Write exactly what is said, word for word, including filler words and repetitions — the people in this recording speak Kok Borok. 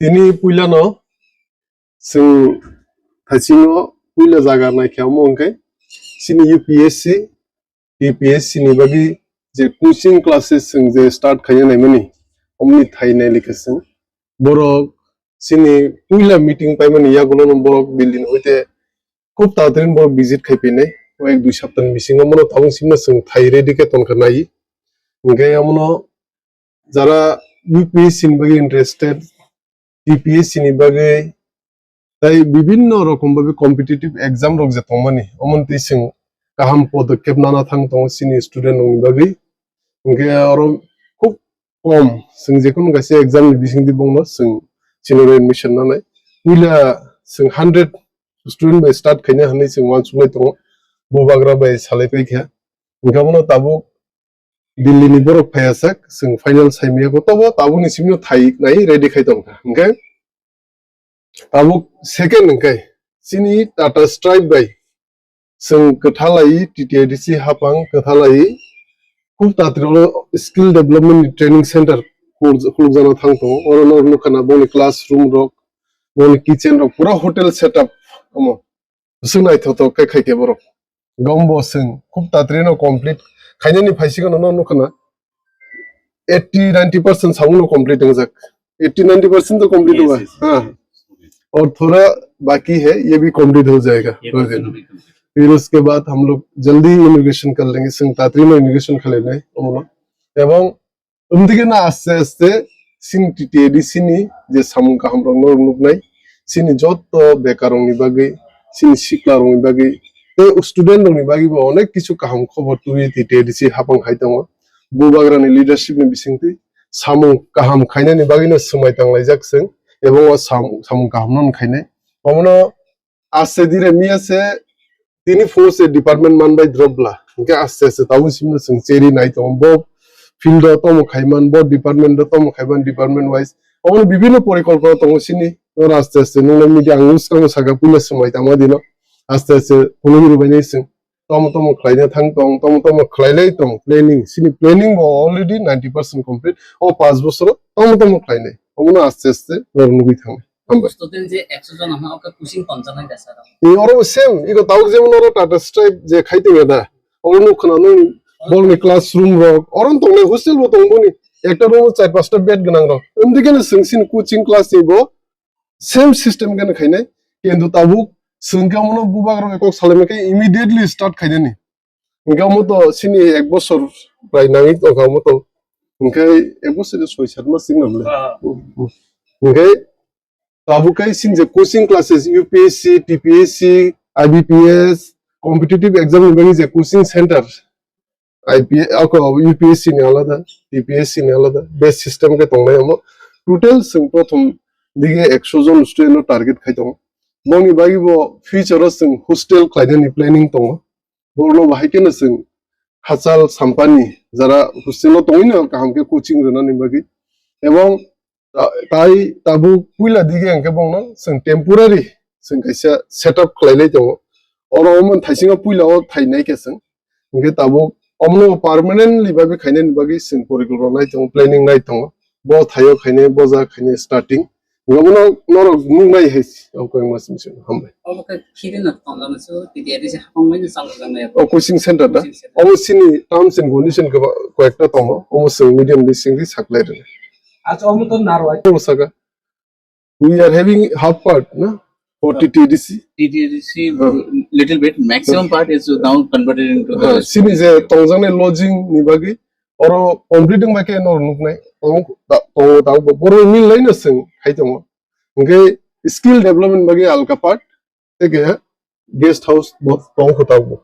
Tini puilano chwng thaisingo puila jaga naikhe omo hwnkhe chini U P S C, T P S C ni bagwi je coaching classes chwng je start khaina naimani, omni thai nai likha chwng. Borok chini puila meeting paimani yagulono borok Delhi ni hoite khub tatari borok visit khai phainai. O ek dui saptani bisingo mono tabuk simno chwng thai ready khe tonkha nai. Hwnkhe omono jara U P S C ni bagwi interested, T P S C ni bagwi, tai bibinno rokom bagwi competitive exam rok je tongmani, omono twi chwng kaham podokep nana thang tongo chini student rokni bagwi. Hwnkhe oro khub kom chwng jekunu kaisa exam ni bisingtwi bongno chwng chini oro admission nanai. Puila chwng hundred student bai start khaina hwnwi chwng uansuk lai tongo. Bubagra bai salai paikha. Hwnkhe abono tabuk Delhi ni borok phaiya sak, chwng final saimaya ko, tobo tabukni simino thai nai ready khai tongkha. Hwnkhe tabuk second hwnkhe chini Tata Stripe bai chwng kwthalai T T A D C hapang kwthalai khub tatri oro skill development ni training center khuluk-, khulukjana thang tongo. Oro no nukha na boni classroom rok, boni kitchen rok, pura hotel setup omo. Bwswk naithothok khe khai khe borok. Gombo chwng khub tatri no complete khainani phaisikgano no nukha na eighty ninety percent samung no complete wngjak. Eighty ninety percent to complete हुआ है। हाँ। और थोड़ा बाकी है, ये भी complete हो जाएगा। फिर उसके बाद हम लोग जल्दी inauguration कर लेंगे, chwng tatri no inauguration khalai nai omo no. Ebong Umdigi no aste aste chini T T A D C ni je samung kaham rok no nuknai, chini joto bekar rok ni bagwi, chini sikla rok ni bagwi, tei student rok ni bagwi bo onek kisu kaham khobor tubui T T A D C hapang hai tongo. Bubagra ni leadership ni bisingtwi samung kaham khainani bagwi no swmai tanglaijak chwng, ebong o sam-, samung kaham no khainai. Omono Aste dire miya se tini phungo se department man bai drop bla. Hingke aste aste tabuk simi chwng cheri nai tongo. Bo field o tomo khaiman, bo department o tomo khaiman, department wise. Omo bibinno porikolpona tongo sini. Oro aste aste nung nai media ang swkang saka puila swmai tangma dino. Aste aste phunugwi rwbainai chwng. Tomo tomo khlaina thang tong, tomo tomo khlailai tong, planning. Sini planning bo already ninety percent complete. O panch bosoro tomo tomo khlainai. Omono aste aste norok nugwi thangnai. Hambai. Student je ekso jon hwnma, oke coaching tonjaknai da, sir? E, oro same, iko tabuk jemon oro Tata Stripe je khai tongya da, oro nuk khna nung borokni classroom rok, oro tongnai hostel bo tong boni, ekta room o char panchta bed gwnang rok. Amtwi kheno chwng sini coaching class ni bo same system kheno khainai, kintu tabuk chwng khe omono bubak rok kok salaimani khe immediately start khainani. Hingke omo to sini ek bosor bai nangwi tongkha omo to. Hingke ek bosor de soi sat mas wngna bole. Ah. Hingke tabuk kai sini je coaching classes, U P S C, T P S C, I B P S, competitive exam ni bagwi je coaching center, I P S, ako U P S C ni alada, T P S C ni alada, best system khe tongnai omo. Total chwng prothom dige ekso jon student no target khai tongo. Boni bagwi bo future o chwng hostel khlainani planning tongo. Borokno bahai kheno chwng hachal sampani jara hostel o tongwino kaham khe coaching rwnani bagwi. Ebong ta-, tai tabuk puila dige hwnkhe bongno chwng temporary chwng kaisa setup khlailai tongo. Oro omo thaisingo puila o thainai khe chwng. Hwnkhe tabuk omono permanently bagwi khainani bagwi chwng porikolpona nai tongo, planning nai tongo. Bo thaio khainai, bo jaga khainai starting. Omono norok nuknai hai, o koi mas mission hambai. Omo khe khiri no tongo na su, T T A D C hapang mai no chalo jang nai. O coaching center da? Coaching center. Omo sini terms and condition khe ba, koyekta tongo. Omo chwng medium bising di saklai rwna. Acha, omo to narwai. Omo saka. We are having half part, na? For T T A D C. T T A D C, uh, little bit. Maximum part is now converted into the, uh, sini je tongjaknai lodging ni bagwi. Oro complete wngbai khe norok nuknai. Tongo ta-, tongo ta-, bo-, borok mil laino chwng hai tongo. Hingke skill development bagwi alka part, tei keha guest house bo tongo kho tabuk.